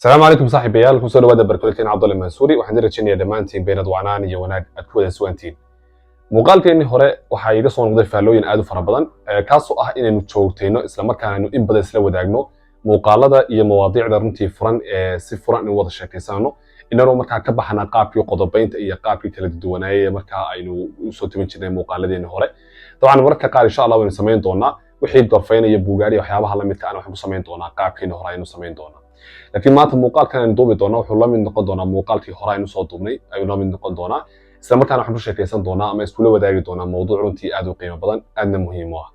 Asalaamu calaykum saaxiibayaal, kusoo dhawaada barkulankeena Cabdulle Mansuuri. Waxaan rajaynayaa dhammaantiin beynad wacnaan iyo wanaag aad ku wada sugantiin. Muuqaalkeennii hore waxaa iga soo noqday faallooyin aad u fara badan, kaasoo ah inaynu joogtayno islamarkaana aynu in badan isla wadaagno muuqaalada iyo mawaadiicda runtii furan ee si furan inu wada sheekaysano, inagoo markaa ka baxna qaabkii qodobaynta iyo qaabkii kala duwanaayay markaa aynu usoo timin jirnay muuqaaladeennii hore. Dabcan mararka qaar insha Allah waynu samayn doonaa wixii gorfaynaya buugaari waxyaabaha lamidka ana waxaan ku samayn doonaa qaabkeeni hore aynu samayn doonaa, laakiin maanta muuqaalkan aynu duubi doonaa wuxuu la mid noqon doonaa muuqaalkii hore aynu soo duubnay ayuu la mid noqon doonaa, isla markaana waxaan ku sheekaysan doonaa ama iskula wadaagi doonaa mowduuc runtii aad u qiimo badan, aadna muhiim u ah.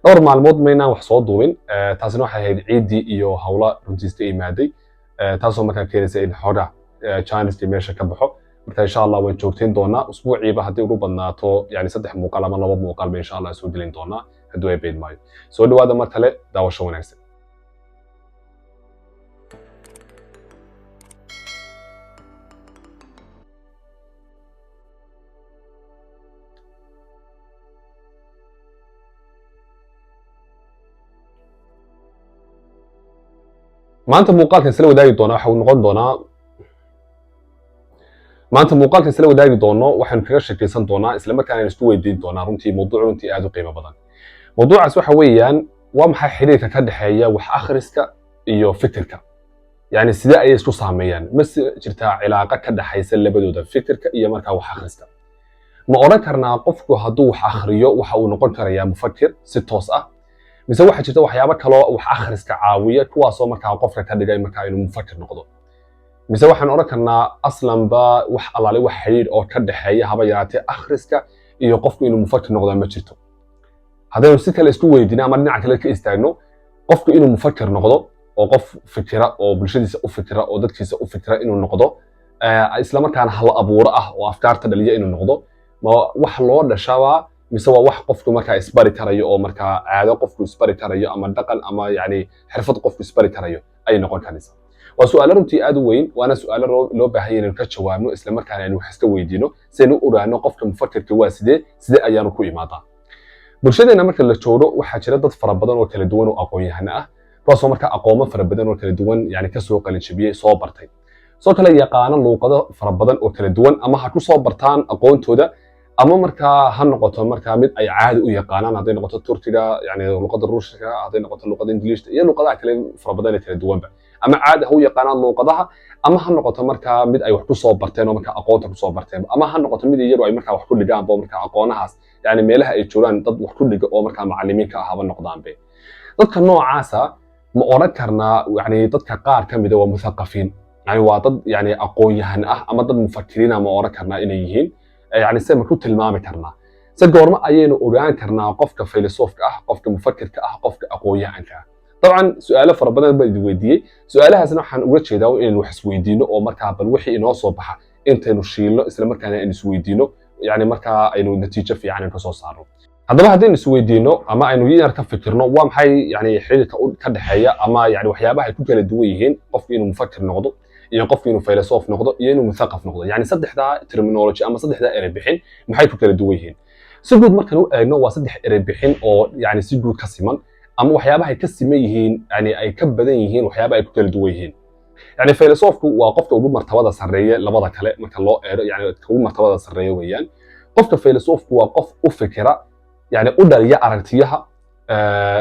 Dhowr maalmood maynaan wax soo duubin, taasina waxay ahayd ciiddii iyo hawla runtii iska imaaday, taasoo markaa keenaysa in xoogaa janiskii meesha ka baxo. Marka insha Allah waan joogtayn doonaa, usbuuciiba haddii ugu badnaato yani 3 muuqaal ama 2 muuqaal ba insha Allah soo gelin doonaa hadduu ay beyd maayo. Soo dhawaada mar kale, daawasho wanaagsan. Maanta muuqaalkan isla wadaagi doonaa waxa uu noqon doonaa, maanta muuqaalkan isla wadaagi doono waxaynu kaga sheekaysan doonaa isla markaana aynu isku weydiin doonaa runtii mowduuc runtii aad u qiimo badan. Mowduucaas waxa weeyaan, waa maxay xiriirka ka dhexeeya wax akhriska iyo fikirka? Yani sidee ayay isku saameeyaan? Ma jirtaa cilaaqa ka dhexaysa labadooda, fikirka iyo markaa wax akhriska? Ma odhan karnaa qofku hadduu wax akhriyo waxa uu noqon karayaa mufakir si toos ah, mise waxaa jirta waxyaabo kaloo wax akhriska caawiya kuwaasoo markaa qofka ka dhigay markaa inuu mufakir noqdo? Mise waxaan odhan karnaa aslanba wax allaale wax xidhiidh oo ka dhexeeya haba yaraatee akhriska iyo qofku inuu mufakir noqdaa ma jirto? Haddaynu si kale isku weydiino ama dhinaca kale ka istaagno, qofku inuu mufakir noqdo oo qof fikira oo bulshadiisa u fikira oo dadkiisa u fikira inuu noqdo, isla markaana hal abuuro ah oo afkaarta dhaliya inuu noqdo, ma wax loo dhashabaa mise waa wax qofku markaa isbari karayo oo markaa caado qofku isbari karayo ama dhaqan ama yani xirfad qofku isbari karayo ayay noqon karaysaa? Waa su'aalo runtii aad u weyn, waana su'aalo loo baahan yahay inaynu ka jawaabno isla markaana aynu wax iska weydiino si aynu u ogaano qofka mufakirka waa sidee, sidee ayaanu ku imaadaa. Bulshadeena marka la joogo waxaa jira dad fara badan oo kala duwan oo aqoon-yahano ah, kuwaasoo markaa aqoomo fara badan oo kala duwan yani kasoo qalinjabiyey, soo bartay, soo kale yaqaano luuqado fara badan oo kala duwan, ama ha ku soo bartaan aqoontooda ama markaa ha noqoto markaa mid ay caadi u yaqaanaan, hadday noqoto Turkiga, yani luqadda Ruushka, hadday noqoto luqadda Ingiliishta iyo luqadaha kale fara badan ee kala duwanba, ama caadi ha u yaqaanaan luuqadaha, ama ha noqoto markaa mid ay wax ku soo barteen oo markaa aqoonta ku soo barteen, ama ha noqoto mid iyagu ay markaa wax ku dhigaanba oo markaa aqoonahaas yani meelaha ay joogaan dad wax ku dhiga oo markaa macallimiinka ah haba noqdaanbe. Dadka noocaasa ma odhan karnaa yani dadka qaar ka mida waa muthaqafiin, yani waa dad yani aqoon-yahan ah ama dad mufakiriin ah, ma odhan karnaa inay yihiin? Yani se ma ku tilmaami karnaa? Se goormo ayaynu ogaan karnaa qofka filosoofka ah, qofka mufakirka ah, qofka aqoon-yahanka ah? Dabcan su'aalo fara badan baan idin weydiiyey, su'aalahaasna waxaan uga jeedaa inaynu wax isweydiino oo markaa bal wixii inoo soo baxa intaynu shiilno isla markaana aynu isweydiino, yani markaa aynu natiijo fiican aynu kasoo saarno. Haddaba haddaynu isweydiino ama aynu yar ka fikirno, waa maxay yani xiriirka ka dhexeeya ama yani waxyaabaha ay ku kala duwan yihiin qofku inuu mufakir noqdo iyo qofku inuu filosof noqdo iyo inuu muthaqaf noqdo? Yani saddexdaa terminology ama saddexdaa erey bixin maxay ku kala duwan yihiin? Si guud markaan u eegno, waa saddex erey bixin oo yani si guud ka siman, ama waxyaabaha ay ka siman yihiin yani ay ka badan yihiin waxyaabaha ay ku kala duwan yihiin. Yani filosofku waa qofka ugu martabada sarreeya labada kale marka loo eego, yani ugu martabada sarreeya weeyaan. Qofka filosofku waa qof u fikira, yani u dhaliya aragtiyaha,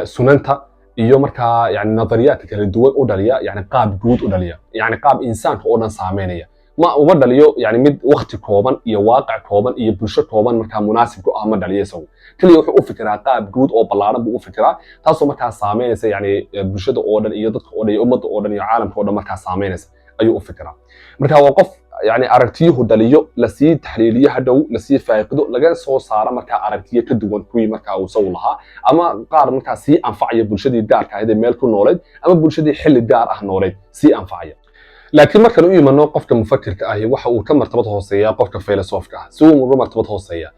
sunanta iyo markaa yani nadariyaadka kala duwan u dhaliya, yani qaab guud u dhaliya, yani qaab insaanka oo dhan saameynaya. Ma uma dhaliyo yani mid waqti kooban iyo waaqic kooban iyo bulsho kooban markaa munaasib ku ah ma dhaliyo. Isagu kaliya wuxuu u fikiraa qaab guud oo ballaaran buu u fikiraa, taasoo markaa saameynaysa yani bulshada oo dhan iyo dadka oo dhan iyo ummadda oo dhan iyo caalamka oo dhan markaa saameynaysa ayuu u fikiraa. Marka waa qof yani aragtiyuhu dhaliyo lasii taxliiliyo, hadhow lasii faaqido, laga soo saaro markaa aragtiyo ka duwan kuwii markaa uu isagu lahaa, ama qaar markaa sii anfacaya bulshadii gaarka ahayd ee meel ku nooleed ama bulshadii xilli gaar ah nooleed sii anfacaya. Laakiin markaan u imano qofka mufakirka ahi, waxa uu ka martabad hooseeya qofka filosofka ah. Si uu uga martabad hooseeya,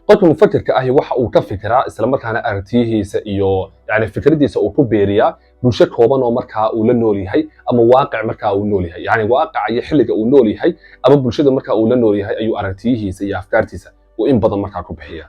qofka mufakirka ahi waxa uu ka fikiraa isla markaana aragtiyihiisa iyo yani fikradiisa uu ku beeriyaa bulsho kooban oo markaa uu la nool yahay ama waaqic markaa uu nool yahay, yani waaqica iyo xilliga uu nool yahay ama bulshada markaa uu la nool yahay ayuu aragtiyihiisa iyo afkaartiisa uu in badan markaa ku bixiya.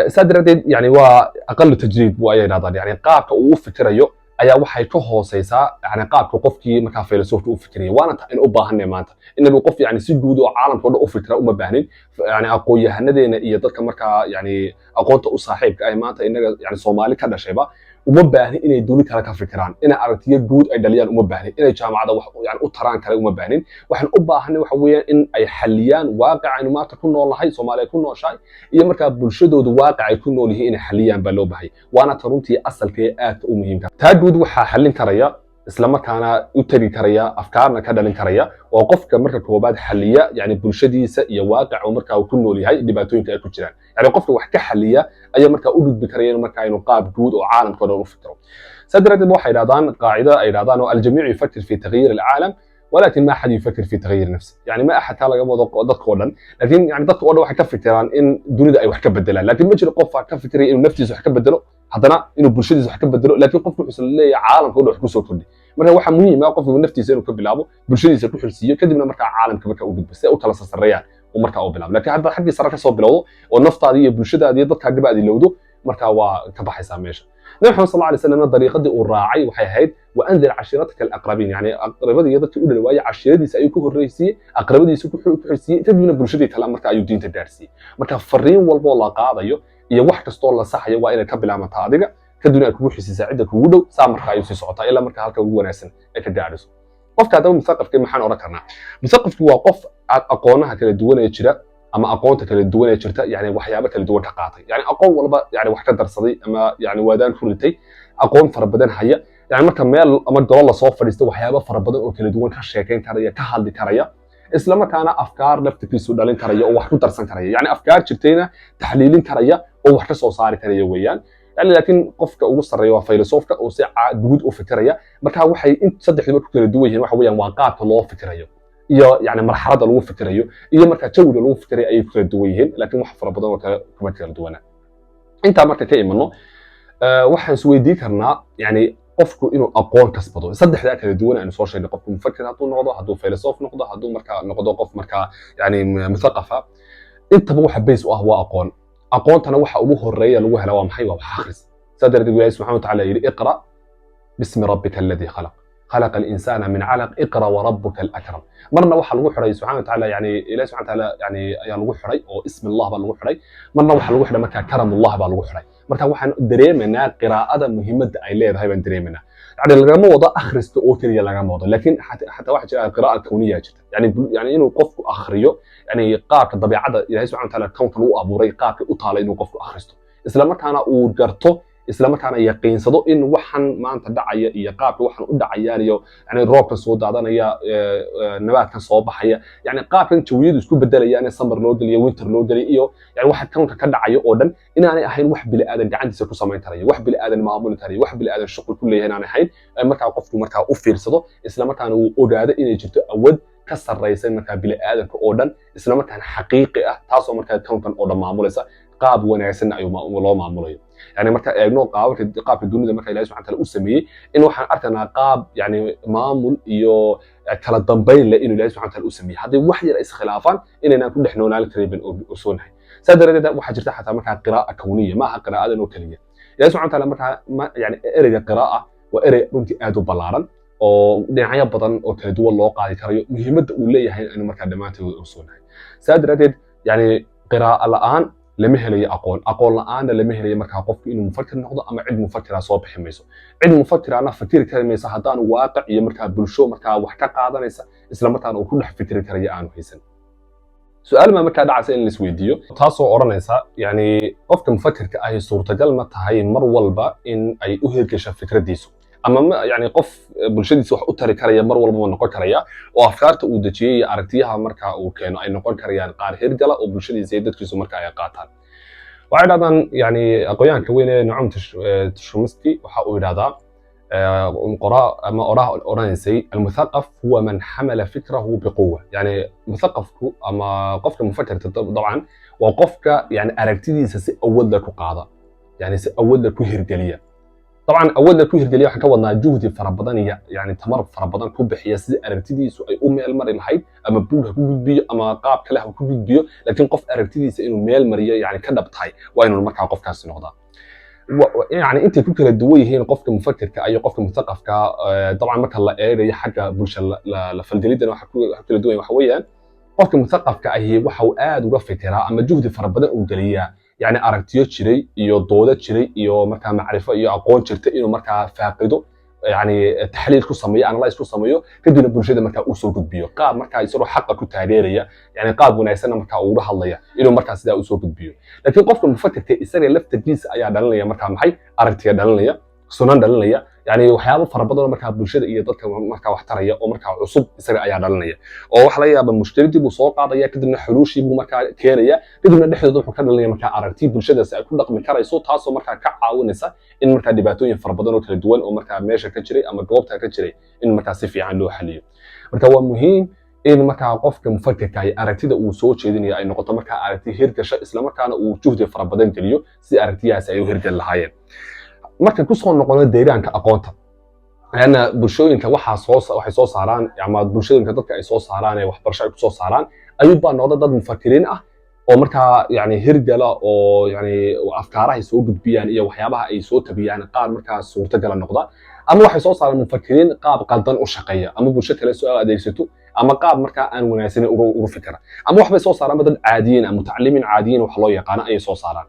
Saa daraaddeed yani waa aqalu tajriid bu ayay yidhahdaan, yani qaabka uu u fikirayo Ayaa waxay ka hooseysaa yani qaabka qofkii markaa filosoofka u fikiraya. Waana ta in u baahanay maanta inagu qof yani si guud oo caalamka o dhan u fikira uma baahnin. Yani aqoon-yahanadeena iyo dadka markaa yani aqoonta u saaxiibka ah maanta inaga yani Soomaali ka dhashayba uma baahnin inay duni kale ka fikiraan, inay aragtiyo guud ay dhaliyaan uma baahnin, inay jaamacada wax yani u taraan kale uma baahnin. Waxaan u baahanay waxa weeyaan in ay xaliyaan waaqica aynu maanta ku noolnahay, Soomaaliya ku nooshahay, iyo markaa bulshadoodu waaqic ay ku nool yihiin inay xaliyaan baa loo bahay. Waana ta runtii asalka ee aadka u muhiimka. Taa guud waxaa xallin karaya, isla markaana u tegi karaya, afkaarna ka dhalin karaya oo qofka marka koobaad xaliya yani bulshadiisa iyo waaqica uu markaa uu ku nool yahay, dhibaatooyinka ay ku jiraan. Yani qofka wax ka xaliya ayaa markaa u gudbi karaya inuu markaa inuu qaab guud oo caalamka o dhan u fikiro. Saa daraaddeed waxay yidhahdaan qaacida ay yidhahdaan oo الجميع يفكر في تغيير العالم ولكن ما احد يفكر في تغيير نفسه. يعني ما احد laga wado dadka oo dhan, laakiin yani dadka oo dhan waxay ka fikiraan in dunida ay wax ka bedelaan, laakiin ma jiro qof ka fikiraya inuu naftiisa wax ka bedelo, haddana inuu bulshadiisa wax ka bedelo. Laakiin qofku wuxuu leeyahay caalamka o dhan wax kusoo kordhi. Marka waxaa muhiim ah qofku naftiisa inuu ka bilaabo, bulshadiisa ku xilsiiyo, kadibna markaa caalamka markaa u gudbo, si ay u kala sasareeyaan uu markaa u bilaabo. Laakiin haddaad xaggii sare ka soo bilowdo oo naftaadii iyo bulshadaadii iyo dadkaagiba aad ilowdo, markaa waa ka baxaysaa meesha. Nabi Maxamed صلى الله عليه وسلم dariiqadii uu raacay waxay ahayd وأنذر عشيرتك الأقربين. Yani aqrabadii iyo dadkii u dhowaayay, cashiiradiisa ayuu ku horreysiiyey, aqrabadiisa ku xigsiiyey, kadibna bulshadii kale marka ayuu diinta gaarsiiyey. Marka fariin walboo la qaadayo iyo wax kastoo la saxayo waa inay ka bilaabantaa adiga, kadibna ay kugu xisiisaa cidda kugu dhow. Saa marka ayuu sii socotaa ilaa marka halka ugu wanaagsan ay ka gaadhiso. Qofka haddaba muthaqafka maxaan odhan karnaa? Muthaqafku waa qof aqoonaha kala duwan ee jira ama aqoonta kala duwan ee jirta yani waxyaabo kala duwan ka qaatay, yani aqoon walba yani wax ka darsaday ama yani waadaan ku ritay, aqoon fara badan haya. Yani marka meel ama golo lasoo fadhiisto, waxyaabo fara badan oo kala duwan ka sheekayn karaya, ka hadli karaya, isla markaana afkaar laftirkiisu dhalin karaya oo wax ku darsan karaya, yani afkaar jirtayna taxliilin karaya oo wax ka soo saari karaya weeyaan. Yani laakiin qofka ugu sarreeya waa filosoofka oo si guud u fikiraya. Marka waxay in saddexduba ku kala duwan yihiin waxa weeyaan waa qaabka loo fikirayo iyo yani marxaladda lagu fikirayo iyo marka jawiga lagu fikirayo ayay ku kala duwan yihiin, laakiin wax fara badan oo kale kuma kala duwana. Intaa marka ka imano, waxaan isweydiin karnaa yani qofku inuu aqoon kasbado saddexdaa kala duwan aynu soo sheegnay, qofku mufakir hadduu noqdo, hadduu filosof noqdo, hadduu markaa noqdo qof markaa yani muthaqafa, intaba waxa base u ah waa aqoon. Aqoontana waxa ugu horeeya lagu hela waa maxay? Waa wax akhris. Saa darteed Ilaahi subxana watacaala yidhi: اقرأ باسم ربك الذي خلق، خلق الإنسان من علق، اقرأ وربك الأكرم. Marna waxa lagu xiray subxana watacaala, yani Ilahi subxana watacaala yani ayaa lagu xiray oo اسم الله baa lagu xiray. Marna waxa lagu xiray markaa كرم الله baa lagu xiray. Marka waxaan dareemaynaa qiraa'ada muhiimadda ay leedahay baan dareemaynaa. Yani lagama wado akhriska oo keliya lagama wado, laakiin xataa waxa jira qiraa'a kawniya jirta, yani inuu qofku akhriyo yani qaabka dabiicadda Ilahi subxana watacaala kownkan u abuuray, qaabka u taalay inuu qofku akhristo, isla markaana uu garto, isla markaana yaqiinsado in waxan maanta dhacaya iyo qaabka waxan u dhacayaan iyo yani roobkan soo daadanaya, nabaadkan soo baxaya, yani qaabkan jawiyadu isku bedelayaan, summer loo geliyo, winter loo geliyo, iyo yani waxa kownka ka dhacayo oo dhan inaanay ahayn wax bini aadan gacantiisa ku samayn karayo, wax bini aadan maamuli karayo, wax bini aadan shuqul ku leeyahay inaanay ahayn. Markaa qofku markaa u fiirsado, isla markaana uu ogaado inay jirto awood ka sarraysa markaa bini aadanka oo dhan, isla markaana xaqiiqi ah, taasoo markaa kownkan oo dhan maamulaysa, qaab wanaagsanna ayuu loo maamulayo. Yani marka eegno qaababka qaabka dunida marka Ilahi subxana wataala u sameeyey, in waxaan arkaynaa qaab yani maamul iyo kala dambayn leh inuu Ilahi subxana wataala u sameeyey. Haddii wax yar iskhilaafaan, inaynaan ku dhex noolaan karin baan ogsoonahay. Saa daradeed waxaa jirta xataa markaa qiraa'a kawniya, ma aha qiraa'adan oo keliya. Ilahi subxana wataala markaa yani ereyga qiraa'a waa erey runtii aad u ballaaran oo dhinacyo badan oo kala duwan loo qaadi karayo. Muhiimadda uu leeyahay aynu markaa dhammaanteed ogsoonahay. Saa daradeed yani qiraa'a la'aan lama helayo aqoon, aqoon la'aanna lama helayo markaa qofku inuu mufakir noqdo ama cid mufakira soo bixi mayso. Cid mufakirana fakiri kari mayso haddaanu waaqic iyo markaa bulsho markaa wax ka qaadanaysa, isla markaana uu ku dhex fikri karayo aanu haysan. Su-aal baa markaa dhacaysa in la isweydiiyo, taasoo odhanaysa yani qofka mufakirka ahi suurtagal ma tahay mar walba in ay u hirgasho fikraddiisu, ama ma yani qof bulshadiisa wax u tari karaya mar walba ma noqon karaya, oo afkaarta uu dejiyey iyo aragtiyaha marka uu keeno ay noqon karayaan qaar hirgala oo bulshadiisa iyo dadkiisu marka ay qaataan? Waxay dhahdaan yani aqoonyahanka weyn ee Noam Chomsky waxa uu yidhahdaa qoraa ama oraah odhanaysay: المثقف هو من حمل فكره بقوة. Yani muthaqafku ama qofka mufakirka dabcan waa qofka yani aragtidiisa si awood leh ku qaada, yani si awood leh ku hirgeliya. Dabcan awood leh ku hirgeliya waxaan ka wadnaa juhdi fara badan iyo yani tamar fara badan ku bixiya sidii aragtidiisu ay u meel mari lahayd, ama buug ha ku gudbiyo ama qaab kale ha ku gudbiyo, laakiin qof aragtidiisa inuu meel mariyo yani ka dhab tahay waa inuu markaa qofkaasi noqdaa. Yani intay ku kala duwan yihiin qofka mufakirka iyo qofka muthaqafka, dabcan marka la eegayo xagga bulsha la falgelidana, waxa ku kala duwan waxa weeyaan qofka muthaqafka ahi waxa uu aad uga fikiraa ama juhdi fara badan uu geliyaa, yani aragtiyo jiray iyo doodo jiray iyo markaa macrifo iyo aqoon jirta inuu markaa faaqido, yani taxliil ku sameeyo, analyze ku sameeyo, kadibna bulshada markaa uu soo gudbiyo qaab markaa isagoo xaqa ku taageeraya, yani qaab wanaagsanna markaa uga hadlaya, inuu markaa sidaa usoo gudbiyo. Laakiin qofka mufakirka isaga laftarkiisa ayaa dhalinaya markaa maxay aragtiya dhalinaya, sunan dhalinaya, yani waxyaabo fara badan oo markaa bulshada iyo dadka markaa wax taraya oo markaa cusub isaga ayaa dhalinaya. Oo waxa laga yaabaa mushkiladii buu soo qaadaya, kadibna xuluushii buu markaa keenaya, kadibna dhexdooda wuxuu ka dhalinaya markaa aragti bulshadaasi ay ku dhaqmi karayso, taasoo markaa ka caawinaysa in markaa dhibaatooyin fara badan oo kala duwan oo markaa meesha ka jiray ama goobta ka jiray in markaa si fiican loo xaliyo. Marka waa muhiim in markaa qofka mufakirka ay aragtida uu soo jeedinayo ay noqoto markaa aragti hirgasho, islamarkaana uu juhdi fara badan geliyo si aragtiyahaasi ay u hirgeli lahaayeen. Markaan kusoo noqono deegaanka aqoonta, لأن bulshooyinka waxay soo saaraan ama bulshooyinka dadka ay soo saaraan ee waxbarasho ay kusoo saaraan ayuunbaa noqda dad mufakiriin ah oo markaa yani hirgala, oo yani afkaaraha ay soo gudbiyaan iyo waxyaabaha ay soo tabiyaan qaar markaa suurtagala noqda, ama waxay soo saaraan mufakiriin qaab qaldan u shaqeeya, ama bulsho kale soo adeegsato, ama qaab markaa aan wanaagsanin uga fikira, ama waxbay soo saaraan dad caadiyiin ah, mutacalimiin caadiyiin wax loo yaqaano ayay soo saaraan.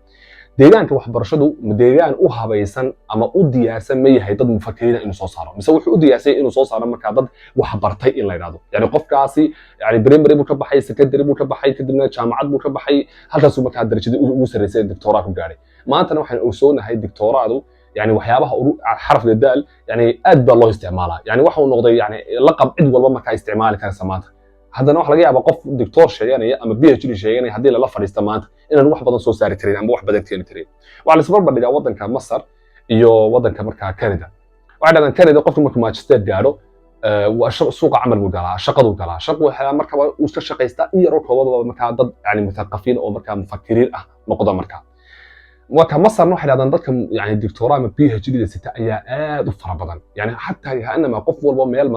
Deegaanka waxbarashadu ma deegaan u habaysan ama u diyaarsan ma yahay dad mufakiriina inuu soo saaro, mise wuxuu u diyaarsan inuu soo saaro markaa dad wax bartay in la yidhahdo, yani qofkaasi yani primary buu ka baxay, secondary buu ka baxay, kadibna jaamacad buu ka baxay, halkaasuu markaa darajadii ugu sarreysay doctoraa ku gaadhay? Maantana waxaan ogsoonahay doctoraadu, yani waxyaabaha xarafka daal, yani aad baa loo isticmaalaa, yani waxa uu noqday yani laqab cid walba markaa isticmaali karaysa maanta. Haddana waxa laga yaabaa qof doctor sheeganaya ama PhD sheeganaya haddii lala fadhiista maanta inaan wax badan soo saari karin ama wax badan keeni karin. Waxaa la isbarbar dhigaa waddanka Masar iyo waddanka markaa Canada. Waxay dhahdaan Canada qofku markuu magister gaadho, waa suuqa camal buu galaa, shaqaduu galaa, shaqu waxaa markaba uu iska shaqaystaa in yaroo koobaba markaa dad yani muthaqafiin oo markaa mufakiriin ah noqda. Marka Masarna waxay dhahdaan dadka yani doctora ama PhD da sita ayaa aad u fara badan, yani xataa kaanama qof walba meel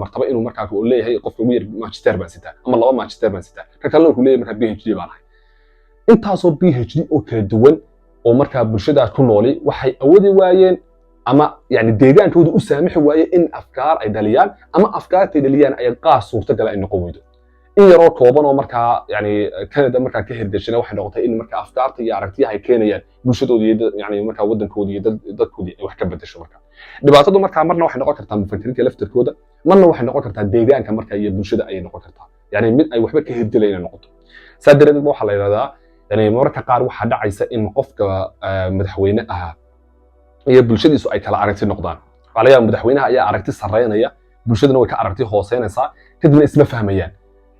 martaba inuu markaa uu leeyahay qofka ugu yar magister baan sitaa ama laba magister baan sitaa, ka kalena wuxuu leeyahay markaa PhD baan ahay. Intaasoo PhD oo kala duwan oo markaa bulshadaas ku nooli waxay awoodi waayeen ama yani deegaankooda u saamixi waaye in afkaar ay dhaliyaan, ama afkaartay dhaliyaan ay qaar suurtagala ay noqon weydo. In yaroo kooban oo markaa yani Canada markaa ka hirgashana waxay noqotay in markaa afkaarta iyo aragtiyaha ay keenayaan bulshadooda iyo yani markaa waddankoodii iyo dadkoodii ay wax ka bedesho. Marka dhibaatadu markaa marna waxay noqon kartaa mufakiriinta laftirkooda, marna waxay noqon kartaa deegaanka marka iyo bulshada ayay noqon kartaa, yani mid ay waxba ka hirgelay inay noqoto. Saa dareedeed waxaa la yidhahdaa yani mararka qaar waxaa dhacaysa in qofka madaxweyne ahaa iyo bulshadiisu ay kala aragti noqdaan. Waxaa laga yaabaa madaxweynaha ayaa aragti sarreynaya, bulshaduna way ka aragti hooseynaysaa, kadibna isma fahmayaan.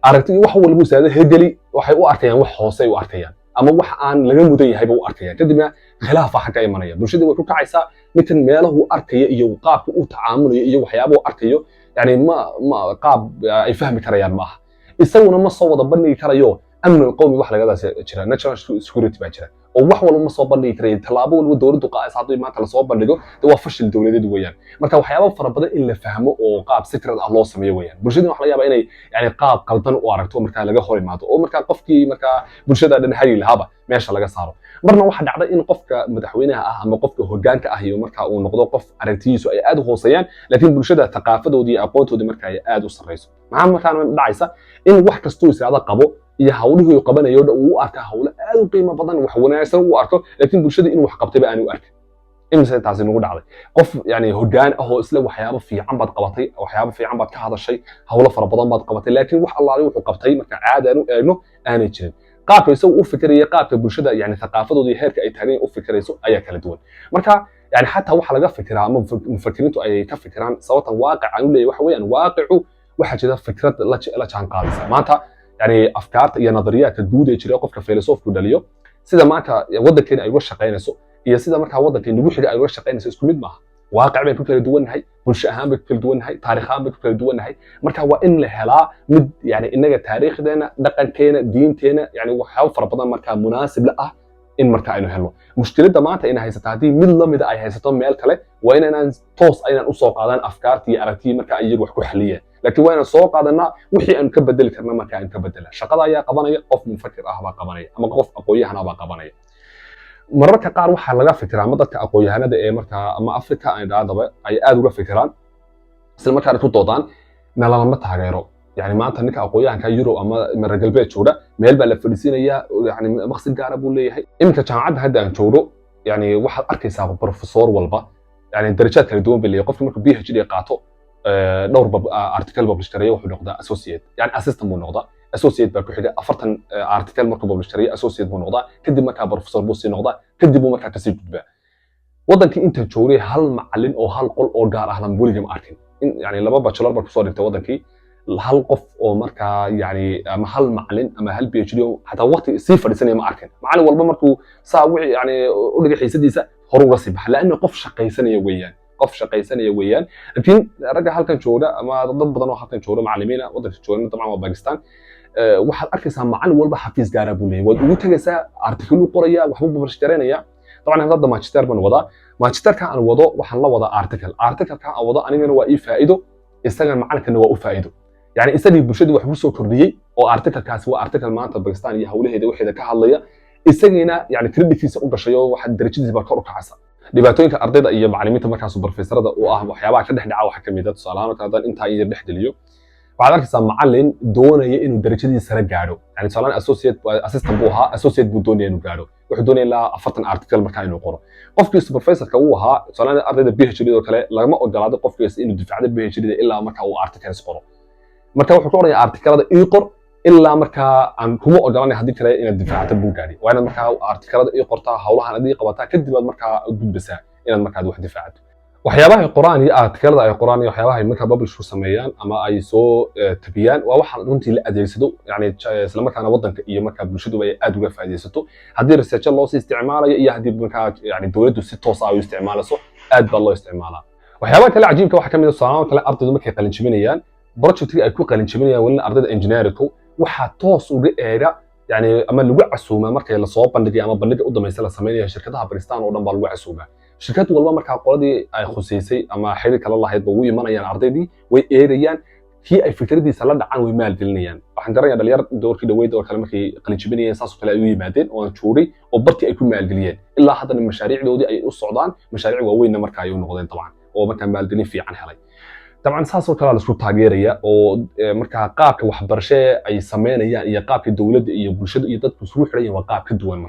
Aragti wax walba usaada hirgeli waxay u arkayaan wax hoose ay u arkayaan ama wax aan laga mudan yahayba u arkayaan, kadibna khilaafa xagga imanaya, bulshadii way ku kacaysaa. Ninkan meelahu arkaya iyo qaabka u tacaamulayo iyo waxyaabuhu arkayo yani ma qaab ay fahmi karayaan ma aha, isaguna ma soo wada bandhigi karayo. Amn alqawmi wax lagadaas jira, national security baa jira, oo wax walba ma soo bandhigi karayo. Tallaabo walba dowladdu qaadaysa haddii maanta lasoo bandhigo de waa fashil dowladeed weeyaan. Marka waxyaabo fara badan in la fahmo oo qaab secret ah loo sameeyo weeyaan. Bulshadina waxa laga yaabaa inay yani qaab qaldan u aragto, markaa laga hor imaado oo markaa qofkii markaa bulshada dhan hagi lahaaba meesha laga saaro. Marna waxaa dhacda in qofka madaxweynaha ah ama qofka hoggaanka ah iyo marka uu noqdo qof aragtiyiisu ay aad u hooseeyaan, laakiin bulshada thaqaafadoodii iyo aqoontoodii marka ay aad u sarreyso. Maxaa markaana dhacaysa? In wax kastuu israada qabo iyo hawlihii uu qabanayo dhan uu u arka hawlo aad u qiimo badan, wax wanaagsan u arko, laakiin bulshada inuu wax qabtayba aanu u arkin. Imise taasi nagu dhacday, qof yani hoggaan ah oo isla waxyaabo fiican baad qabatay, waxyaabo fiican baad ka hadashay, hawlo fara badan baad qabatay, laakiin wax allaale wuxuu qabtay marka caadi aan u eegno aanay jirin. Qaabka isagu u fikiraya, qaabka bulshada yani thaqaafadooda iyo heerka ay taagan u fikirayso ayaa kala duwan. Marka yani xataa waxa laga fikiraa ama mufakiriintu ay ka fikiraan, sababtan waaqic aan u leeyahay waxa weeyaan waaqicu waxaa jira fikrad la jaan qaadaysa maanta, yani afkaarta iyo nadariyaadka guud ee jira qofka filosofku dhaliyo, sida maanta waddankeena ay uga shaqaynayso iyo sida markaa waddanka nagu xiga ay uga shaqaynayso isku mid maaha. Waaqic baynu ku kala duwannahay, bulsho ahaan baynu ku kala duwannahay, taarikh ahaan baynu ku kala duwannahay. Marka waa in la helaa mid yani innaga taariikhdeena, dhaqankeena, diinteena, yani waxyaabo fara badan markaa munaasib la ah in marka aynu helno. Mushkiladda maanta ina haysata haddii mid lamida ay haysato meel kale, waa inaanaan toos aynaan usoo qaadan afkaartii iyo aragtiyii marka iyagu wax ku xaliyeen, laakiin waa inaan soo qaadanaa wixii aanu ka bedeli karna marka aynu ka bedela. Shaqada ayaa qabanaya qof mufakir ah baa qabanaya ama qof aqoon-yahan ah baa qabanaya. Mararka qaar waxaa laga fikiraa ama dadka aqoon-yahanada ee markaa ama Africa aan idhahdaba ay aad uga fikiraan, isla markaana ku doodaan, nalalama taageero. Yani maanta ninka aqoon-yahanka Europe ama reer galbeed jooga meel baa la fadhiisiinayaa, yani maqsid gaara buu leeyahay. Iminka jaamacadda hadda aan joogno, yani waxaad arkaysaa professor walba, yani darajaad kala duwan bay leeyahay. Qofka markuu PhD qaato, dhowr article publish gareeyo, wuxuu noqdaa associate, yani assistant buu noqdaa. Associate baa ku xiga. 40 article markuu publish gareeyo, associate buu noqdaa. Kadib markaa professor buu sii noqdaa, kadib buu markaa kasii gudbaa. Wadankii inta joogay hal macalin oo hal qol oo gaar ah lan weliga ma arkin. In yani laba bachelor baa kusoo dhigtay wadankii, hal qof oo markaa yani ama hal macalin ama hal PhD oo xataa waqti sii fadhiisanaya ma arkin. Macalin walba markuu saa wixii yani u dhigay xiisadiisa, hore uga sii baxa, laanna qof shaqaysanaya weeyaan, qof shaqaysanaya weeyaan. Laakiin ragga halkan jooga ama dad badan oo halkan jooga, macalimiina wadanka jooga, dabcan waa Pakistan, waxaad arkaysaa macalin walba xafiis gaara buu leeyahay. Waad ugu tegaysaa, article uu qoraya, waxbuu publish garaynaya. Dabcan hadda magister baan wadaa. Magisterka aan wado waxaan la wadaa article. Articleka aan wado anigana waa ii faa'iido, isagana macalinkana waa u faa'iido. Yani isagii bulshadii wax ku soo kordhiyey oo articlekaasi waa article maanta Pakistan iyo hawlaheeda waxeeda ka hadlaya, isagiina yani creditkiisa u gashay oo waxa darajadiisa baa kor u kacaysa. Dhibaatooyinka ardayda iyo macallimiinta markaas professorada u ah waxyaabaha ka dhex dhaca waxaa ka mid ah, tusaale ahaan, haddaan intaa in yar dhex geliyo, waxaad arkaysaa macallin doonaya inuu darajadiisa sare gaadho. Yani tusaale ahaan associate, assistant buu ahaa, associate buu doonaya inuu gaadho. Wuxuu doonaya ilaa 40 article markaa inuu qoro. Qofkii professorka uu ahaa, tusaale ahaan ardayda PhD oo kale, lagama ogolaado qofkiisa inuu difacdo PhD ilaa markaa uu articles qoro. Marka wuxuu ku odhanayaa, "Articlada ii qor, ilaa markaa aan kuma ogolanay haddii kale inaad difaacato buuggaadi. Waa inaad markaa articlada ii qortaa, hawlahan aad ii qabataa, kadib aad markaa gudbasaa inaad markaa wax difaacato." Waxyaabaha ay qoraan iyo articlada ay qoraan iyo waxyaabaha ay markaa publish ku sameeyaan ama ay soo tabiyaan waa waxa runtii la adeegsado, yani isla markaana waddanka iyo markaa bulshaduba ay aad uga faa'iidaysato. Haddii research loo sii isticmaalayo iyo haddii markaa yani dowladdu si toos ah u isticmaalayso, aad baa loo isticmaalaa. Waxyaabaha kale cajiibka waxaa ka mid ah, tusaalahaan kale, ardaydu markay qalin jebinayaan, projectkii ay ku qalin jebinayaan, welina ardayda engineeringku waxaa toos uga eega, yani ama lagu casuumaa markay lasoo bandhigay ama bandhiga u dambaysa la samaynayo, shirkadaha Pakistan oo dhan baa lagu casuumaa. Shirkad walba markaa qoladii ay khuseysay ama xiriir kala lahayd ba ugu imanayaan ardaydii, way eegayaan. Kii ay fikradiisa la dhacaan way maalgelinayaan. Waxaan garanayaa dhalinyar doorkii dhaweyd oo kale markay qalin jebinayeen saasoo kale ay u yimaadeen oo aan joogay oo bartii ay ku maalgeliyeen. Ilaa haddana mashaariicdoodii ay u socdaan, mashaariic waaweynna marka ay u noqdeen dabcan, oo markaa maalgelin fiican helay. Dabcan saasoo kale la isku taageeraya oo markaa qaabka waxbarashe ay sameynayaan iyo qaabka dowladda iyo bulshada iyo dadku isugu xidhan yihiin waa qaab ka duwan.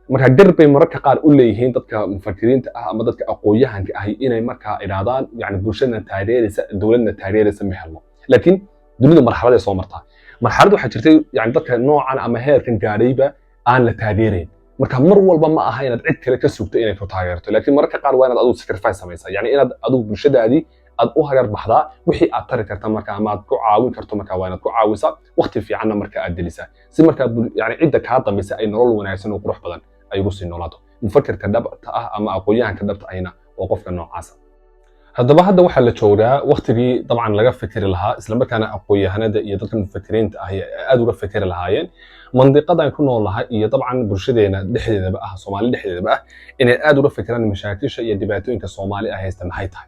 Marka gar bay mararka qaar u leeyihiin dadka mufakiriinta ah ama dadka aqoon-yahanka ahi inay markaa idhaahdaan, yani bulshadana taageeraysa, dowladna taageeraysa ma helno. Laakiin dunidu marxaladay soo martaa. Marxalad waxaa jirtay yani dadka noocan ama heerkan gaadhayba aan la taageerayn. Marka mar walba ma aha inaad cid kale ka sugto inay ku taageerto, laakiin mararka qaar waa inaad adigu sacrifice samaysaa, yani inaad adigu bulshadaadii aad u hagar baxdaa. Wixii aad tari karta marka ama aad ku caawin karto marka waa inaad ku caawisaa, waqti fiicanna marka aad gelisaa, si markaa yani cidda kaa dambaysa ay nolol wanaagsan oo qurux badan ay ugu sii noolaato. Mufakerka dhabta ah ama aqoon-yahanka dhabta ahina waa qofka noocaasa. Haddaba hadda waxaa la joogaa waktigii dabcan laga fikri lahaa, islamarkaana aqoon-yahanada iyo dadka mufakiriinta ah ay aad uga fikri lahaayeen mandiqadan ku nool nahay iyo dabcan bulshadeena dhexdeedaba ah, Soomaali dhexdeedaba ah, inay aad uga fikiraan mashaakisha iyo dhibaatooyinka Soomaali ah haysta maxay tahay.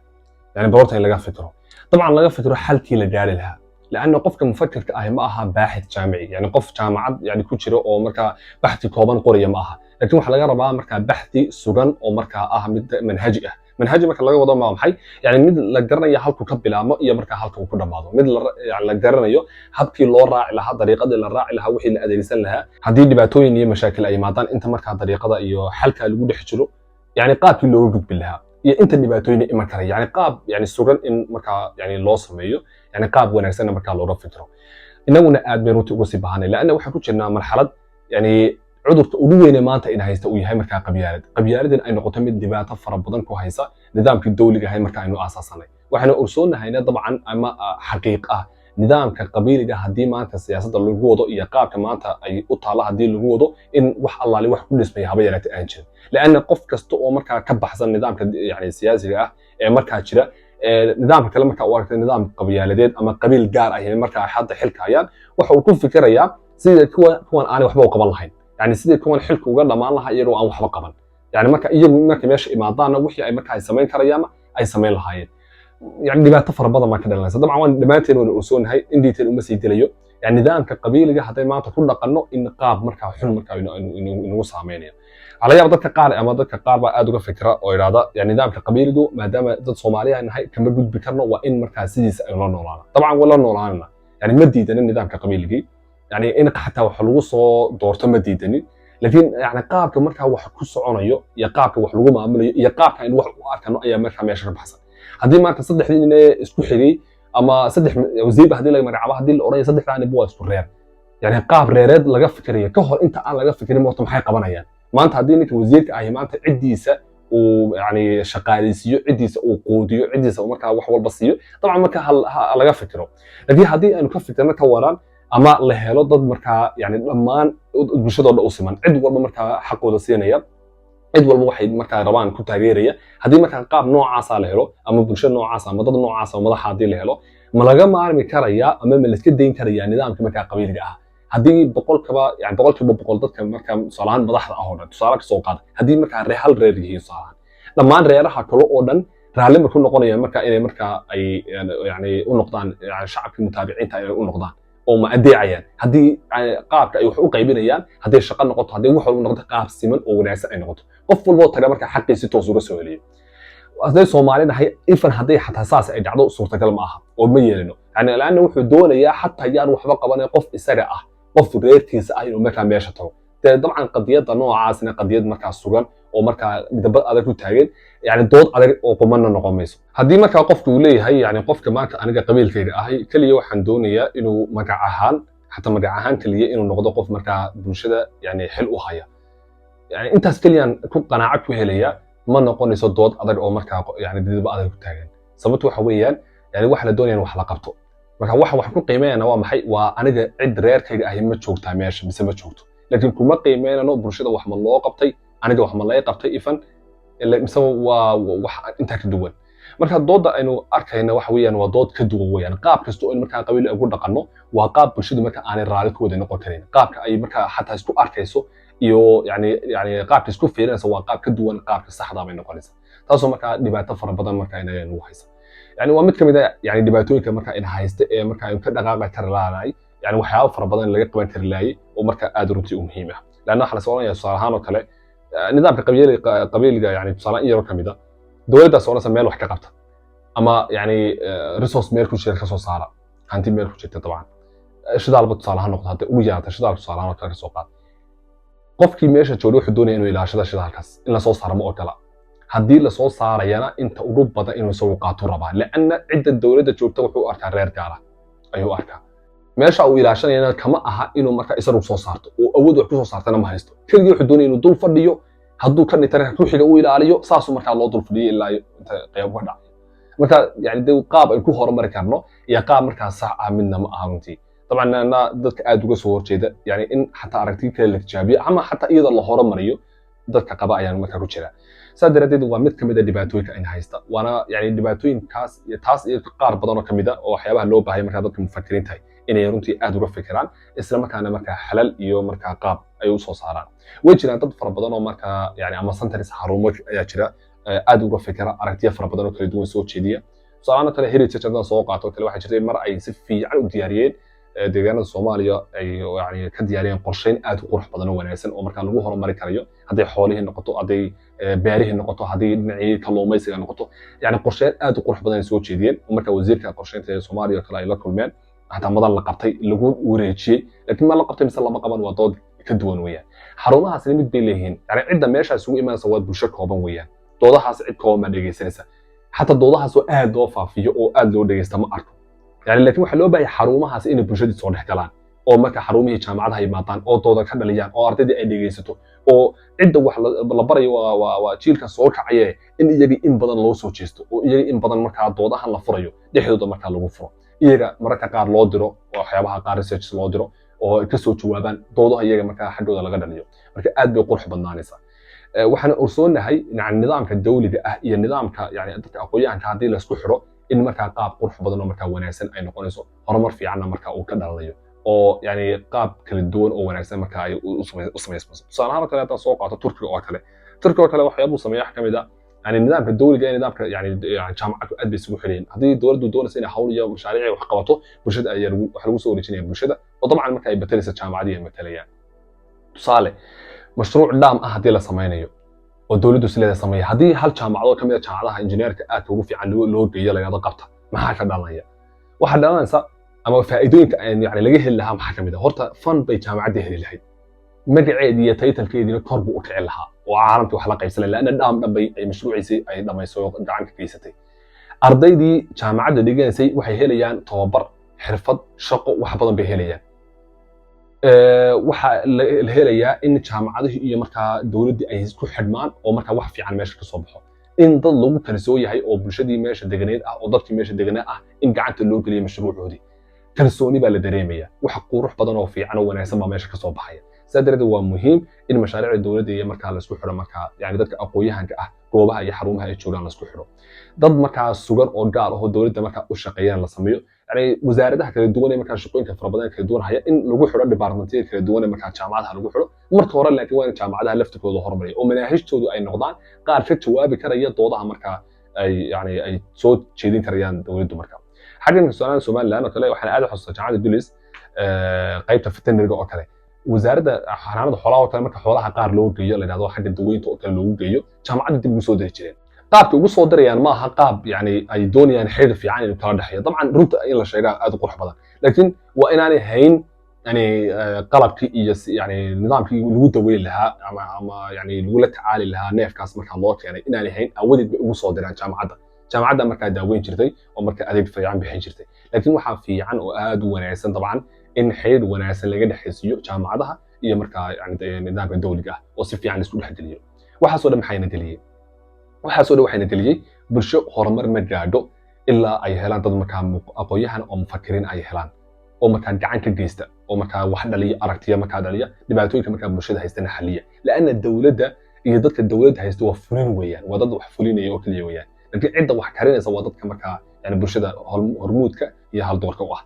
Yani barorta in laga fikiro, dabcan laga fikiro xalkii la gaari lahaa, لأن qofka mufakirka ahi ma aha baaxith jaamici, yani qof jaamacad yani ku jiro oo markaa baxthi kooban qoraya ma aha. Laakiin waxaa laga rabaa markaa baxthi sugan oo markaa ah mid manhaji ah. Manhaji marka laga wado ma maxay? Yani mid la garanayo halku ka bilaabmo iyo markaa halka uu ku dhammaado, mid yani la garanayo habkii loo raaci lahaa, dariiqadii la raaci lahaa, wixii la adeegsan lahaa haddii dhibaatooyin iyo mashaakil ay yimaadaan, inta markaa dariiqada iyo xalka lagu dhex jiro, yani qaabkii looga gudbi lahaa iyo inta dhibaatooyin iman kara, yani qaab yani sugan in markaa yani loo sameeyo, yani qaab wanaagsanna markaa looga fikiro. Inaguna aad bay runtii uga sii baahanay, laanna waxaan ku jirnaa marxalad yani cudurka ugu weyne maanta in haysta uu yahay markaa qabyaalad. Qabyaaladan ay noqoto mid dhibaato fara badan ku haysa nidaamkii dawliga ahay marka aynu aasasanay. Waxaynu ogsoonnahayna dabcan ama xaqiiq ah, nidaamka qabiiliga haddii maanta siyaasadda lagu wado iyo qaabka maanta ay u taalla haddii lagu wado, in wax allaali wax ku dhismaya haba yaraatee aan jirin, laanna qof kasta oo markaa ka baxsan nidaamka yani siyaasiga ah ee markaa jira, nidaamka kale markaa u aragta nidaam qabyaaladeed ama qabiil gaar ah markaa hadda xilka hayaan, waxa uu ku fikirayaa sidii kuwan aanay waxba u qaban lahayn, yani sidii kuwan xilka uga dhammaan lahaa iyagoo aan waxba qaban. Yani marka iyagu markay meesha imaadaanna wixii ay markaa ay samayn karayaanna ay samayn lahaayeen. Yani dhibaato fara badan baa ka dhalanaysa. Dabcan waan dhammaanteen waynu ogsoonahay, in detail uma sii dilayo. Yani nidaamka qabiiliga hadday maanta ku dhaqanno in qaab markaa xun markaa inagu saameynayo. Waxaa laga yaaba dadka qaar ama dadka qaar baa aad uga fikra oo idhaahda, yani nidaamka qabiiligu maadaama dad Soomaaliya nahay kama gudbi karno, waa in markaa sidiisa aynu la noolaana. Dabcan waa la noolaanana, yani ma diidanin nidaamka qabiiligii, yani in xataa wax lagu soo doorto ma diidanin, laakiin yani qaabka markaa wax ku soconayo iyo qaabka wax lagu maamulayo iyo qaabka aynu wax u arkano ayaa markaa meesha ka baxsan. Haddii maanta saddexdii nin ee isku xigay ama saddex wasiirba haddii laga magacaabo, haddii la odhanayo saddexdaa ninba waa isku reer, yani qaab reereed laga fikirayo ka hor inta aan laga fikirin horta maxay qabanayaan. Maanta haddii ninka wasiirka ahi maanta ciddiisa uu yani shaqaaleysiiyo, ciddiisa uu quudiyo, ciddiisa uu markaa wax walba siiyo, dabcan marka ha laga fikiro. Laakiin haddii aynu ka fikirno ka waran ama la helo dad markaa yani dhammaan bulshadoo dhan u siman, cid walba markaa xaqooda siinaya, cid walba waxay markaa rabaan ku taageeraya, haddii markaa qaab noocaasa la helo ama bulsho noocaasa ama dad noocaasa oo madaxa haddii la helo, ma laga maarmi karayaa ama ma laiska dayn karayaa nidaamka markaa qabiiliga ah? Haddii boqolkaba yani 100% dadka markaa tusaalahaan madaxda ah oo dhan, tusaale ka soo qaada, haddii markaa hal reer yihiin tusaalahaan, dhammaan reeraha kale oo dhan raalli ma ku noqonayaan marka inay markaa ay yani u noqdaan yani shacabkii mutaabiciinta inay u noqdaan oo ma adeecayaan haddii yani qaabka ay wax u qaybinayaan, hadday shaqo noqoto, hadday wax walba noqoto, qaab siman oo wanaagsan ay noqoto, qof walba oo taga markaa xaqiisi toos uga soo heliyo? Hadday Soomaali nahay, ifan hadday xataa saas ay dhacdo, suurtagal ma aha oo ma yeelino. Yani laanna wuxuu doonayaa xataa yaan waxba qabanay qof isaga ah, qof reerkiisa ah inuu markaa meesha tago. Dee dabcan qadiyadda noocaasna qadiyad markaa sugan oo markaa midabad adag ku taagan, yani dood adag oo qumanna noqon mayso. Haddii markaa qofku uu leeyahay, yani qofka maanta aniga qabiilkayga ahay keliya waxaan doonayaa inuu magac ahaan, xataa magac ahaan keliya inuu noqdo qof markaa bulshada yani xil u haya, yani intaas keliyaan ku qanaaco ku helaya, ma noqonayso dood adag oo markaa yani didba adag ku taagan. Sababtu waxa weeyaan, yani waxa la doonaya in wax la qabto. Marka waxa wax ku qiimeynana waa maxay? Waa aniga cid reerkayga ahi ma joogtaa meesha mise ma joogto, laakiin kuma qiimeynano bulshada wax ma loo qabtay, aniga wax ma lay qabtay ifan mise waa wax intaa ka duwan. Marka doodda aynu arkayna waxa weeyaan waa dood ka duwan weeyaan. Qaab kasta oo markaa qabiil ugu dhaqanno waa qaab bulshadu marka aanay raali ku wada noqon karin. Qaabka ay markaa xataa isku arkayso iyo yani qaabka isku fiirinaysa waa qaab ka duwan qaabka saxda bay noqonaysa, taasoo markaa dhibaato fara badan markaa inaga nagu haysa. Yani waa mid ka mid a yani dhibaatooyinka markaa ina haysta ee markaa aynu ka dhaqaaqi kari laanahay, yani waxyaabo fara badan laga qaban kari laayay oo markaa aad runtii u muhiim ah. Laanna waxaa la soconaya tusaale ahaan oo kale nidaamka qabiiliga, yani tusaale in yaroo ka mid a dowladdaas odhanaysa meel wax ka qabta ama yani resource meel ku jira ka soo saara, hanti meel ku jirta, dabcan shidaalba tusaale ahaan noqdo, hadday ugu yaraata shidaal tusaale ahaan oo kale ka soo qaad. Qofkii meesha joogay wuxuu doonaya inuu ilaashada shidaalkaas, in lasoo saaro ma ogola. Haddii lasoo saarayana inta ugu badan inuu isagu qaato rabaa, lianna cidda dowladda joogta wuxuu u arkaa reer gaara ayuu arkaa. Meesha uu ilaashanayana kama aha inuu marka isagu soo saarto oo awood wax ku soo saartana ma haysto. Keligii wuxuu doonaya inuu dul fadhiyo, hadduu ka dhintana ku xiga uu ilaaliyo. Saasuu markaa loo dul fadhiyo ilaa inta qiyaam ka dhacayo. Marka yani de qaab ay ku horumari karno iyo qaab markaa sax ah midna ma aha runtii. Dabcan ana dadka aad uga soo horjeeda yani in xataa aragti kale la tijaabiyo ama xataa iyada la horumariyo dadka qaba ayaan markaa ku jira. Saa daraaddeed waa mid ka mid a dhibaatooyinka ayna haysta, waana yani dhibaatooyinkaas iyo taas iyo qaar badan oo ka mid a oo waxyaabaha loo baahaya markaa dadka mufakiriin tahay inay runtii aad uga fikiraan, isla markaana markaa xalal iyo markaa qaab ay u soo saaraan. Way jiraan dad fara badan oo markaa yani ama centers, xarumo ayaa jira aad uga fikira, aragtiyo fara badan oo kala duwan soo jeediya. Tusaalahaan kale Heritage haddaan soo qaato kale, waxaa jirtay mar ay si fiican u diyaariyeen deegaanada Soomaaliya, ay yani ka diyaariyeen qorsheyn aad u qurux badan oo wanaagsan oo markaa lagu horumari karayo, hadday xoolihii noqoto, hadday beerihii noqoto, hadday dhinacii kalluumaysiga noqoto. Yani qorsheyn aad u qurux badan ay soo jeediyeen oo markaa wasiirka qorsheynta ee Soomaaliya oo kale ay la kulmeen, xataa madan la qabtay, lagu wareejiyey. Laakiin ma la qabtay mise lama qaban waa dood ka duwan weeyaan. Xarumahaasna mid bay leeyihiin, yani cidda meesha isugu imanaysa waa bulsho kooban weeyaan. Doodahaas cid kooban baa dhegeysanaysa, xataa doodahaas oo aad loo faafiyo oo aad loo dhegeysta ma arko yani. Laakiin waxaa loo baahaya xarumahaas inay bulshadii soo dhex galaan oo marka xarumihii jaamacadaha yimaadaan oo dooda ka dhaliyaan oo ardaydii ay dhegeysato oo cidda wax la barayo waa jiilka soo kacaye, in iyagii in badan loo soo jeesto oo iyagii in badan markaa doodahan la furayo dhexdooda markaa lagu furo, iyaga mararka qaar loo diro oo waxyaabaha qaar research loo diro oo ay kasoo jawaabaan, doodaha iyaga markaa xaggooda laga dhaliyo. Marka aad bay qurux badnaanaysaa. Waxaan ogsoonahay yani nidaamka dawliga ah iyo nidaamka yani dadka aqoon-yahanka haddii laisku xidho in markaa qaab qurux badan oo markaa wanaagsan ay noqonayso, horumar fiicanna markaa uu ka dhalanayo oo yani qaab kala duwan oo wanaagsan markaa ay u samaysmayso. Tusaale ahaan oo kale haddaan soo qaato Turkiga oo kale, Turkiga oo kale waxyaabuu sameeya wax ka mid a yani Yani nidaamka dowliga iyo nidaamka yani jaamacadku aad bay isugu xidhayin. Haddii dowladdu doonaysa inay hawl iyo mashaariic wax qabato, bulshada ayaa lagu waxa lagu soo wareejinaya bulshada, oo dabcan marka ay matalaysa jaamacadii ay matalayaan. Tusaale, mashruuc dam ah haddii la samaynayo oo dowladdu sileeda sameeya, haddii hal jaamacadoo ka mid a jaamacadaha injineerka aadka ugu fiican loo geeyo, la yidhahdo qabta, maxaa ka dhalanaya? Waxaa dhalanaysa ama faa'iidooyinka yani laga heli lahaa maxaa ka mid ah? Horta fund bay jaamacadda heli lahayd, magaceedii iyo titlekeediina kor buu u kici lahaa oo caalamkii wax la qaybsanay, laanna dam dhan bay ay mashruuciisii ay dhamaysay oo gacan ka geysatay. Ardaydii jaamacadda dhiganaysay waxay helayaan tababar, xirfad, shaqo, wax badan bay helayaan. Waxaa la helayaa in jaamacadihii iyo markaa dowladdii ay isku xidhmaan oo markaa wax fiican meesha ka soo baxo, in dad lagu kalsoon yahay oo bulshadii meesha deganeed ah oo dadkii meesha deganaa ah in gacanta loo geliyo mashruucoodii. Kalsooni baa la dareemaya, wax qurux badan oo fiican oo wanaagsan baa meesha ka soo baxaya. Sidaa darteed waa muhiim in mashaariicda dowladda iyo markaa la isku xidho, markaa yani dadka aqoon-yahanka ah goobaha iyo xarumaha ay joogaan la isku xidho, dad markaa sugan oo gaar ah oo dowladda markaa u shaqeeyaan la sameeyo. Yani wasaaradaha kala duwan ee markaa shaqooyinka fara badan kala duwan haya in lagu xidho, departmentyada kala duwan ee markaa jaamacadaha lagu xidho. Marka hore laakiin waa in jaamacadaha laftirkooda horumariya oo manaahijtoodu ay noqdaan qaar ka jawaabi karaya doodaha markaa ay yani ay soo jeedin karayaan dowladdu. Markaa xaggan Somaliland Somaliland oo kale, waxaan aad u xasuustaa jaamacadda Dulis qaybta veterinary oo kale, wasaaradda xanaanada xoolaha oo kale, marka xoolaha qaar loo geeyo, la yidhahdo xagga daweynta oo kale loogu geeyo, jaamacadda dib ugu soo diri jireen. Qaabka ugu soo dirayaan ma aha qaab yani ay doonayaan xiriir fiican inuu kala dhexeeyo. Dabcan runta in la sheegaa aad u qurux badan, laakiin waa inaanay hayn yani qalabkii iyo yani nidaamkii lagu daweyn lahaa ama yani lagula tacaali lahaa neefkaas markaa loo keenay inaanay hayn awadeed bay ugu soo diraan jaamacadda. Jaamacadda markaa daaweyn jirtay oo markaa adeeg fiican bixin jirtay. Laakiin waxaa fiican oo aad u wanaagsan dabcan in xiriir wanaagsan laga dhexaysiiyo jaamacadaha iyo markaa yani nidaamka dowliga ah oo si fiican isku dhexgeliyo. Waxaasoo dhan maxayna geliyey? Waxaasoo dhan waxayna geliyey, bulsho horumar ma gaadho ilaa ay helaan dad markaa aqoon-yahan oo mufakiriin ay helaan oo markaa gacan ka geysta oo markaa wax dhaliya, aragtiya markaa dhaliya, dhibaatooyinka markaa bulshada haystana xaliya. Laanna dowladda iyo dadka dowladda haysta waa fulin weeyaan, waa dad wax fulinaya oo keliya weeyaan, laakiin cidda wax karinaysa waa dadka markaa yani bulshada hormuudka iyo haldoorka u ah.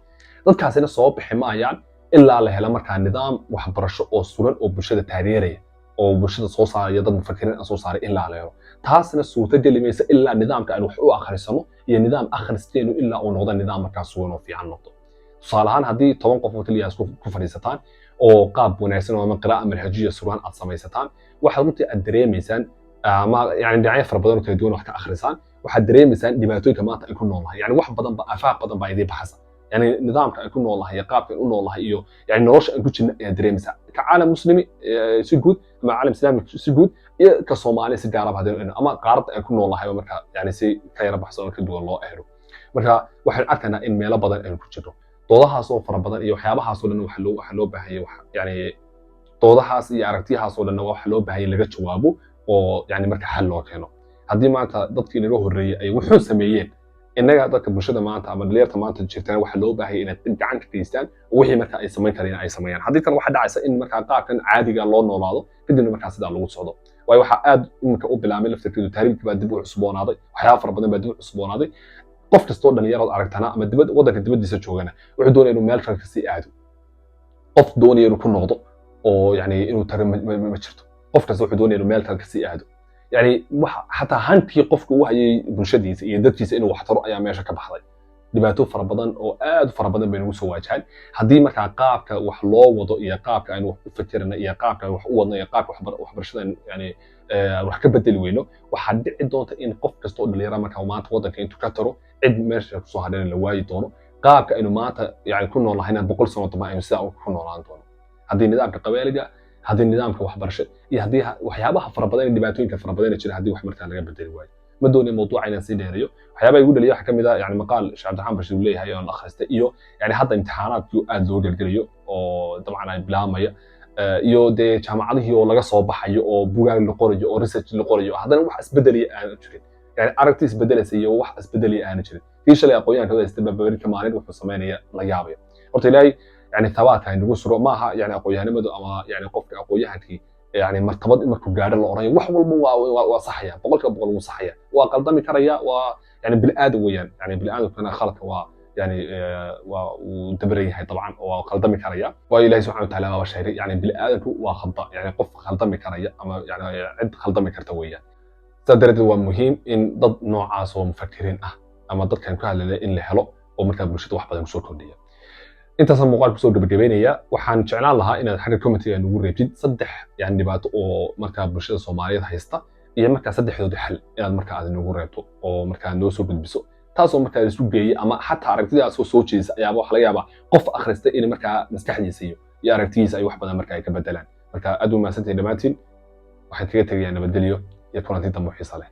Dadkaasina soo bixi maayaan ilaa la helo markaa nidaam waxbarasho oo sugan oo bulshada taageeraya oo bulshada soo saaraya dad mufakiriin ah soo saaray ilaa la helo. Taasna suurta geli maysa ilaa nidaamka aan wax u akhrisano iyo nidaam akhriskeenu ilaa uu noqdo nidaam markaa sugan oo fiican noqdo. Tusaale ahaan, haddii 10 qof oo keliya isku ku fadhiisataan oo qaab wanaagsan oo ama qiraa'a manhajiya sugan aad samaysataan, waxaad runtii aad dareemaysaan ama yani dhinacyo fara badan oo kala duwan wax ka akhrisaan, waxaad dareemaysaan dhibaatooyinka maanta ay ku noolnahay. Yani wax badan ba, afaaq badan baa idiin baxasa. Yani nidaamka ay ku noolnahay iyo qaabka aan u noolnahay iyo yani nolosha aan ku jirna ayaad dareemaysaa, ka caalam muslimi si guud ama caalam islaami si guud iyo ka Soomaali si gaaraba haddaynu ama qaaradda aan ku noolnahay marka yani si ka yara baxsan oo ka duwan loo eego. Marka waxaynu arkaynaa in meelo badan aynu ku jirno doodahaas oo fara badan iyo waxyaabahaas oo dhan waxa loo baahanyay yani doodahaas iyo aragtiyahaas oo dhan waxa loo baahanyay laga jawaabo oo yani marka xal loo keeno. Haddii maanta dadkii naga horreeyey ay wuxuu sameeyeen, innaga dadka bulshada maanta ama dhalinyarta maanta jirtana waxaa loo baahaya inay gacan ka geystaan oo wixii marka ay samayn kareen ay sameeyaan. Haddii kale waxaa dhacaysa in markaa qaabkan caadiga loo noolaado, kadibna markaa sidaa lagu socdo. Waayo, waxaa aad iminka u bilaabmay laftarkeedu, tahriibkii baa dib u cusboonaaday, waxyaaba fara badan baa dib u cusboonaaday. Qof kastoo dhalinyarood aragtana ama dibad waddanka dibaddiisa joogana wuxuu doonaya inuu meel kale kasii aado. Qof doonaya inuu ku noqdo oo yani inuu tago ma jirto. Qof kasta wuxuu doonaya inuu meel kale kasii aado. Yani wax xataa hankii qofku u hayay bulshadiisa iyo dadkiisa inuu wax taro ayaa meesha ka baxday. Dhibaato fara badan oo aad u fara badan bay nagu soo waajahan haddii markaa qaabka wax loo wado iyo qaabka aynu wax u fikirna iyo qaabka aynu wax u wadno iyo qaabka waxbarashada yani wax ka bedeli weyno. Waxaa dhici doonta in qof kasta oo dhalinyara markaa maanta waddanka intuu ka taro, cid meesha kusoo hadhana la waayi doono. Qaabka aynu maanta yani ku noolnahayna 100 sano dambe aynu sidaa ku noolaan doono, haddii nidaamka qabaaliga, haddii nidaamka waxbarasho iyo haddii waxyaabaha fara badan iyo dhibaatooyinka fara badan ee jira haddii wax markaa laga bedeli waayo. Ma doonayo mawduuca inaan sii dheereeyo. Waxyaabaha igu dhaliya waxaa ka mid ah yani maqaal Sheekh Cabdiraxmaan Bashiir uu leeyahay oon akhristay, iyo yani hadda imtixaanaadkii aad loo gelgelayo oo dabcan ay bilaabmaya, iyo dee jaamacadihii oo laga soo baxayo oo bugaag la qorayo oo research la qorayo, haddana wax isbedelaya aanu jirin, yani aragti isbedelaysa iyo wax isbedelaya aanu jirin. Kii shalay aqoonyahanka haysta beri ka maalin wuxuu samaynaya la yaabaya. Horta Ilaahay yani thabaadka inagu suro. Maaha yani aqoonyahanimadu ama yani qofka aqoonyahankii yani martabad markuu gaadho la odhanayo wax walba waa saxaya, 100% wuu saxaya. Waa qaldami karaya, waa yani bini aadam weeyaan. Yani bini aadamkana khaladka waa yani waa uu dabaran yahay dabcan oo waa qaldami karaya, waayo Ilahi subxana wataala waaba sheegay yani bini aadamku waa khada, yani qof khaldami karaya ama yani cid khaldami karta weeyaan. Sidaa daradeed waa muhiim in dad noocaas oo mufakiriin ah ama dadkan ka hadlayna in la helo oo markaa bulshada wax badan kusoo kordhiya. Intaasaan muuqaal kusoo gabagabeynaya. Waxaan jeclaan lahaa inaad xagga commentiga nugu reebtid saddex yani dhibaato oo markaa bulshada Soomaaliyeed haysta iyo markaa saddexdooda xal inaad markaa aad noogu reebto oo markaa noo soo gudbiso, taasoo markaa isu geeyay ama xataa aragtida aad soo jeedisa ayaaba waxa laga yaabaa qof akhrista in markaa maskaxdiisa iyo aragtidiisa ay wax badan markaa ay ka bedelaan. Marka aad u mahadsantahay dhammaantiin. Waxaan kaga tegayaa nabadgelyo iyo kulanti dambe oo xiisa leh.